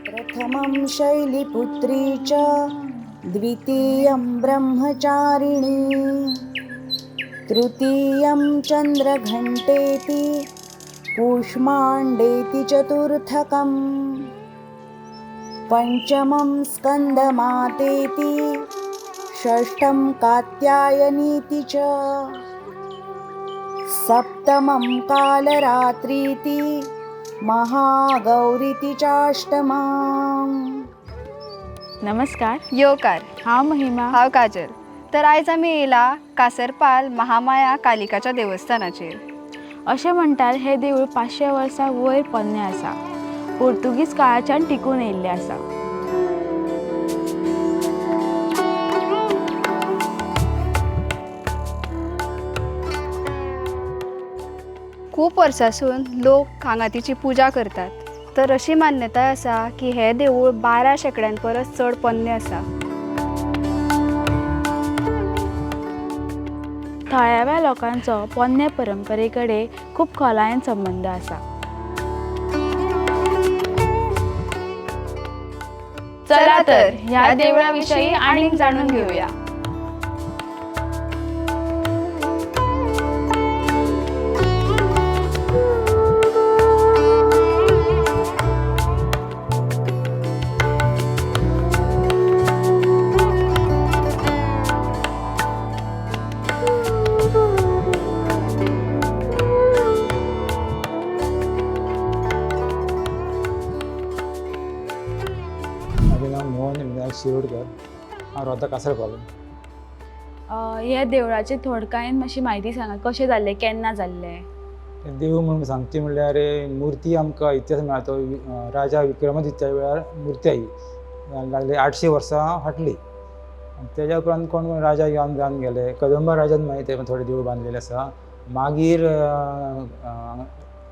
प्रथमं शैलिपुत्री च द्वितीयं ब्रह्मचारिणी तृतीयं चन्द्रघण्टेति कूष्माण्डेति चतुर्थकम् पञ्चमं स्कन्दमातेति षष्ठं कात्यायनीति च सप्तमं कालरात्रीति महागौरीति चाष्टमम्। नमस्कार। येवकार। हांव महिमा। हांव काजल। तर आयज आमी येयला कासरपाल महामाया कालिकाच्या देवस्थानाचेर। अशें म्हणटात हें देवूळ 500 वर्सां वयर पोन्नें आसा। पोर्तुगीज काळाच्यान टिकून येयल्लें आसा। खूब वर्सांसून लोक हांगा तिची पुजा करतात। तर अशी मान्यताय आसा की हें देवूळ 12 शेंकड्यां परस चड पोन्नें आसा। थळाव्या लोकांचो पोन्ने परंपरे कडेन खूब खोलायेन संबंद आसा। चला तर ह्या देवळा विशीं आनीक जाणून घेवया। माझे नाव मोहन विनायक शिरोडकर। हांव रावता कासरपाल। ह्या देवळाची थोडकायेन मातशी म्हायती सांगा, कशें जाल्लें, केन्ना जाल्लें? देव म्हणून सांगची म्हणल्यार मुर्ती आमकां इतिहास मेळटा तो राजा विक्रमादित्या वेळार मुर्ती आयली, लागले 800 वर्सां फाटली। तेज्या उपरांत कोण कोण राजा येवन जावन गेले। कदंबा राजान मागीर ते थोडे देवूळ बांदलेले आसा। मागीर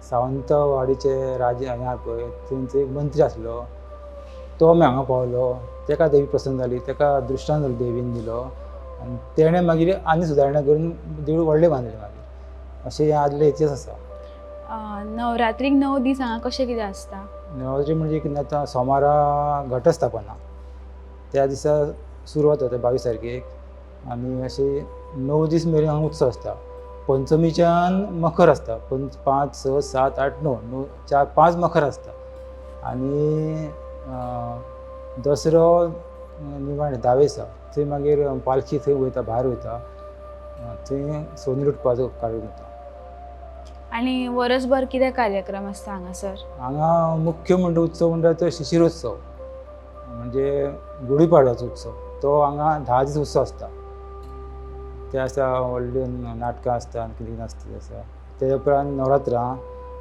सावंतवाडीचे राजा हे आहा पळय, तेंचो एक मंत्री आसलो, तो मागीर हांगा पावलो। तेका देवी प्रसन्न जाली, तेका दृश्टांत देवीन दिलो आनी तेणें मागीर आनी सुदारणा करून देवूळ व्हडलें बांदलें। मागीर अशें हें आदलें इतिहास आसा। नवरात्रीक 9 दीस हांगा कशें कितें आसता? नवरात्री म्हणजे कितें जाता, सोमारा घटस्थापना, त्या दिसा सुरवात जाता 22 तारखेक आनी अशें 9 दीस मेरेन हांगा उत्सव आसता। पंचमीच्यान मखर आसता, 5 6 7 8 9, 9 4 5 मखर आसता। आनी दसरो निमाणें 10 दिसा थंय मागीर पालखी थंय वयता, भायर वयता, थंय सोनी लुटपाचो कार्यक्रम जाता। आनी वरसभर कितें कार्यक्रम आसता हांगासर? हांगा मुख्य म्हणटा उत्सव म्हणटा तो शिशिरोत्सव, म्हणजे गुढीपाडव्याचो उत्सव। तो हांगा 10 दीस उत्सव आसता। ते आसा व्हडलीं नाटकां आसता आनी कितें कितें आसता तें आसा। तेज्या उपरांत नवरात्रां,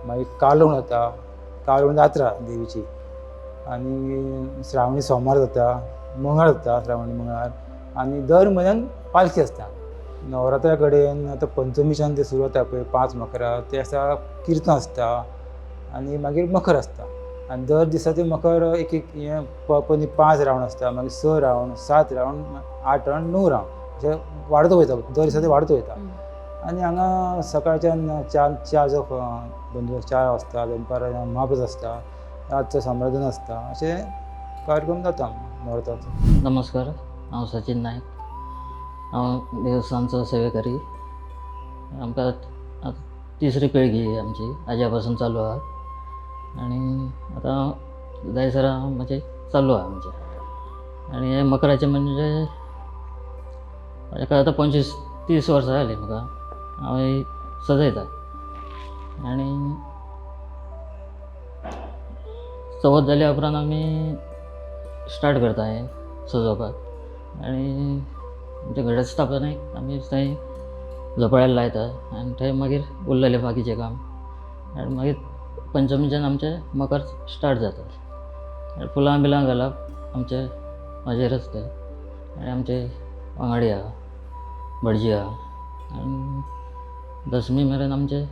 मागीर कालोवण जाता, कालोवण जात्रा देवीची। आनी श्रावणी सोमार जाता, मंगळ जाता, श्रावणी मंगळार। आनी दर म्हयन्यान पालखी आसता। नवरात्रा कडेन आतां पंचमीच्यान ते सुरू जाता पळय 5 मकरा, ते आसा किर्तन आसता आनी मागीर मखर आसता। आनी दर दिसा ते मखर एक एक हें पयलीं 5 रावंड आसता, मागीर 6 रावंड, 7 रावंड, 8 रावंड, 9 रावंड, अशें वाडत वयता, दर दिसा ते वाडत वयता। आनी हांगा सकाळच्यान च्याचो बंदोबस्त 4 वाजता, दनपारां महाप्रसाद आसता, रातचो समराधन आसता, अशें कार्यक्रम जाता नवरात्राचो। नमस्कार, हांव सचिन नायक, हांव देवस्थानचो सेवेकरी। आमकां आतां तिसरी पिळगी ही आमची, आज्या पासून चालू आहा आनी आतां जायसर हांव म्हणजे चालू आहा आमचें। आनी हें मकराचें म्हणजे म्हाका आतां 25-30 वर्सां जालीं म्हाका, हांव ही सजयता। आनी चवथ जाल्या उपरांत आमी स्टार्ट करता हें सजोवपाक। आनी आमच्या घटस्थापनेक आमी थंय झोपाळ्यार लायता आनी थंय मागीर उरलेलें बाकीचें काम। आनी मागीर पंचमीच्यान आमचें मकर स्टार्ट जाता। आनी फुलां बिलां घालप आमचें म्हाजेरच तें। आनी आमचे वांगडी आहा, भटजी आहा। आनी दसमी मेरेन आमचें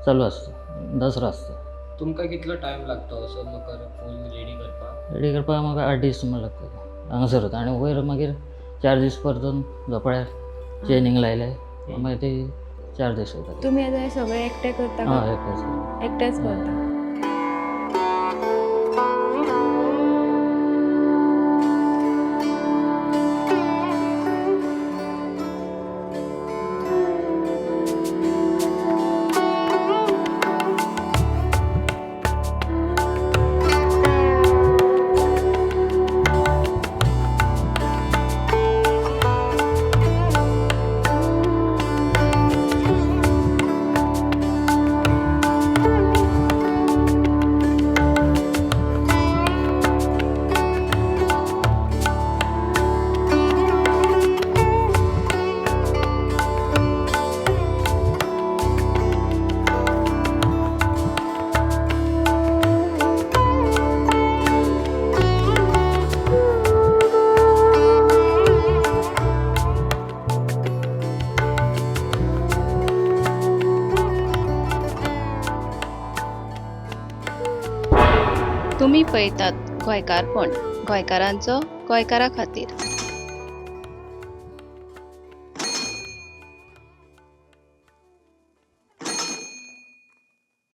चालू आसता, दसरो आसता। तुमकां कितलो टायम लागता असो मकर फूल रेडी करपाक? रेडी करपाक म्हाका 8 दीस सुमार लागता हांगासरूच। आनी वयर मागीर 4 दीस परतून झोपाळ्यार चेनींग लायले मागीर ती 4 दीस वयता। तुमी आतां हें सगळें एकटें करता? हय, एकटेंच करता। एकटेंच करता। तुमी पळयतात गोंयकारपण, गोंयकारांचो गोंयकारा खातीर.